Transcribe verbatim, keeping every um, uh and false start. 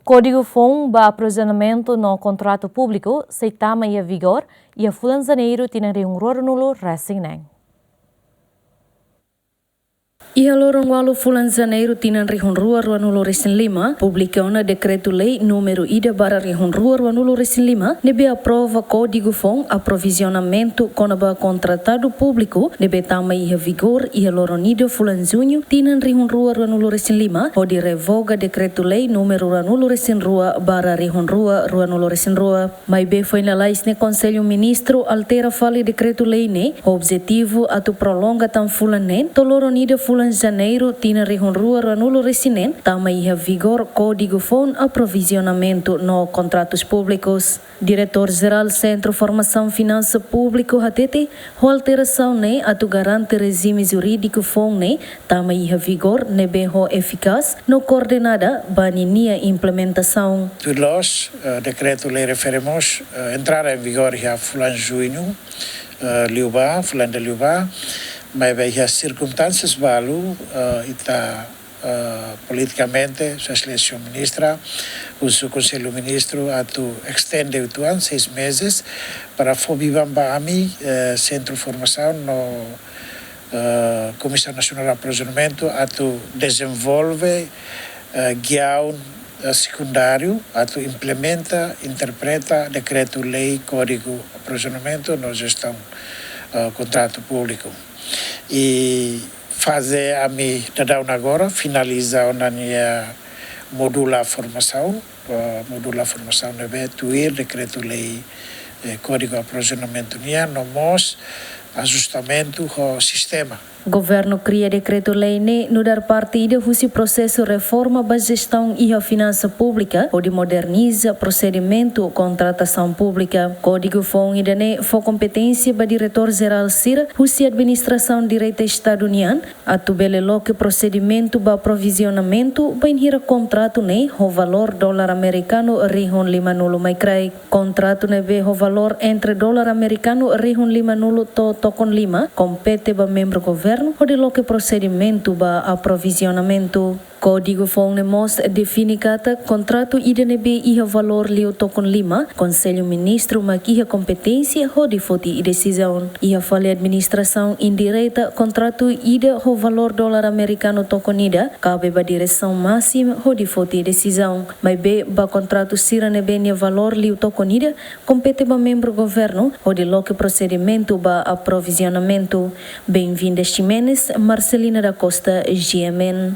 Kódigu foun ba aprovizionamentu no kontratu públiku sei tama iha vigór iha fulan Janeiru tinan rihun rua ruanulu resin neen. Iha loron ualu fulan Janeiru tinan rihun rua ruanulu resin lima, publika ona dekretu-lei númeru ida barra rihun rua ruanulu resin lima, ne'ebé aprova Kódigu Foun Aprovizionamentu kona-ba kontratadu públiku, ne'ebé tama iha vigór iha loron ida fulan Juñu tinan rihun rua ruanulu resin lima, hodi revoga dekretu-lei númeru ruanulu resin rua barra rihun rua ruanulu resin rua. Maibé foin lalais ne'e Konsellu Ministru altera fali dekretu-lei ne'e, ho objetivu atu prolonga tan fulan neen, to'o loron ida fulan Janeiru tinan rihun rua ruanulu resin neen, tama iha vigór Kódigu Foun Aprovizionamentu no Kontratus Públikus. Diretór Jerál Sentru Formasaun Finansa Públiku hatete, ho alterasaun ne'e atu garante rejime jurídiku foun ne'e tama iha vigór ne'ebé ho efikás no koordenada ba ninia implementasaun. Tuir loos, eh, dekretu-lei refere mós, eh, entrada em vigor iha fulan Juñu, eh, liubá, fulan ida liubá, maibé iha sirkunstánsias balu, eh, ita, eh, politikamente, Sua Exelénsia Ministra, husu Konsellu Ministru atu estende uitoan, seis meses, para fó biban ba ami, eh, Sentru Formasaun no, eh, Komisaun Nasionál Aprovizionamentu atu dezenvolve, eh, giaun, eh, sekundáriu atu implementa, interpreta dekretu-lei Kódigu Aprovizionamentu no Jestaun, eh, Kontratu Públiku. I faze ami daudaun agora finaliza ona nia modula formasaun, eh, modula formasaun ne'ebé tuir dekretu-lei, eh, Kódigu Aprovizionamentu nian, no mós ajustamentu ho sistema. Governu kria dekretu-lei ne'e nu'udar parte ida husi prosesu reforma ba jestaun iha finansa públika, hodi moderniza prosedimentu kontratasaun públika. Kódigu foun ida-ne'e fó kompeténsia ba diretór jerál sira husi administrasaun direta Estadu nian, atu bele loke prosedimentu ba aprovizionamentu bainhira kontratu ne'e ho valór dolar amerikanu rihun limanulu mai kraik. Kontratu ne'ebé ho valór entre dolar amerikanu rihun limanulu to'o tokon lima kompete ba membru governu hodi loke prosedimentu ba aprovizionamentu. Kódigu foun ne'e mós define katak kontratu ida ne'ebé iha valór liu tokon lima, Konsellu Ministru mak iha kompeténsia hodi foti desizaun. Iha fali administrasaun indireta, kontratu ida ho valór dolar amerikanu tokon ida kabe ba diresaun másima hodi foti desizaun. Maibé ba kontratu sira ne'ebé nia valór liu tokon ida, kompete ba membru governu hodi loke prosedimentu ba aprovizionamentu. Benvinda Ximenes, Marcelina da Costa, G M N.